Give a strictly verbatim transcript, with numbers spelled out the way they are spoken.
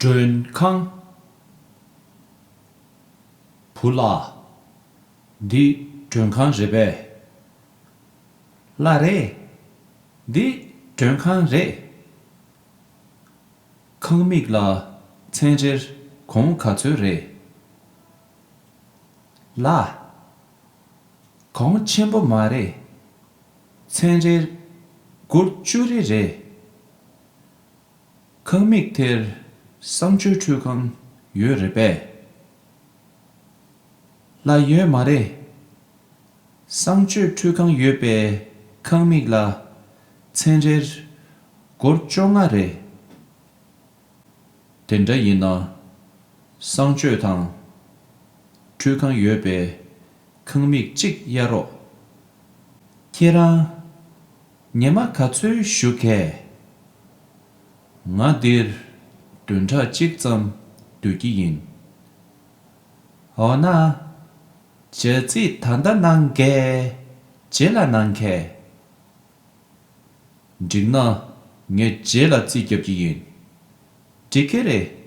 མགྲོན་ཁང་། བུ་ལགས། འདི་མགྲོན་ཁང་རེད་པས། ལགས་རེད། འདི་མགྲོན་ཁང་རེད། ཁང་མིག་ལ་ཚན་རེར་གོང་ག་ཚོད་རེད། ལགས། གོང་ཆེན་པོ་མ་རེད། ཚན་རེར་སྒོར་བཅུ་རེ་རེད། ཁང་མིག་དེར་གསང་སྤྱོད་ཁྲུས་ཁང་ཡོད་རེད་པས། ལགས་ཡོད་མ་རེད། གསང་སྤྱོད་ཁྲུས་ཁང་ཡོད་པའི་ཁང་མིག་ལ་ཚན་རེར་སྒོར་བཅོ་ལྔ་རེད། དེ་འདྲ་ཡིན་ན། གསང་སྤྱོད་དང་ཁྲུས་ཁང་ཡོད་པའི་ཁང་མིག་གཅིག་གཡར་རོགས། ཁྱེད་རང་ཉི་མ་ག་ཚོད་བཞུགས་གས། ང་འདིར་བདུན་ཕྲག་གཅིག་ཙམ་སྡོད་ཀྱི་ཡིན། འོ་ན། བྱ་རྩིས་ད་ལྟ་གནང་གས། རྗེས་ལ་གནང་གས། འགྲིག་ན་ངས་རྗེས་ལ་རྩིས་རྒྱབ་ཀྱི་ཡིན། འགྲིག་གི་རེད།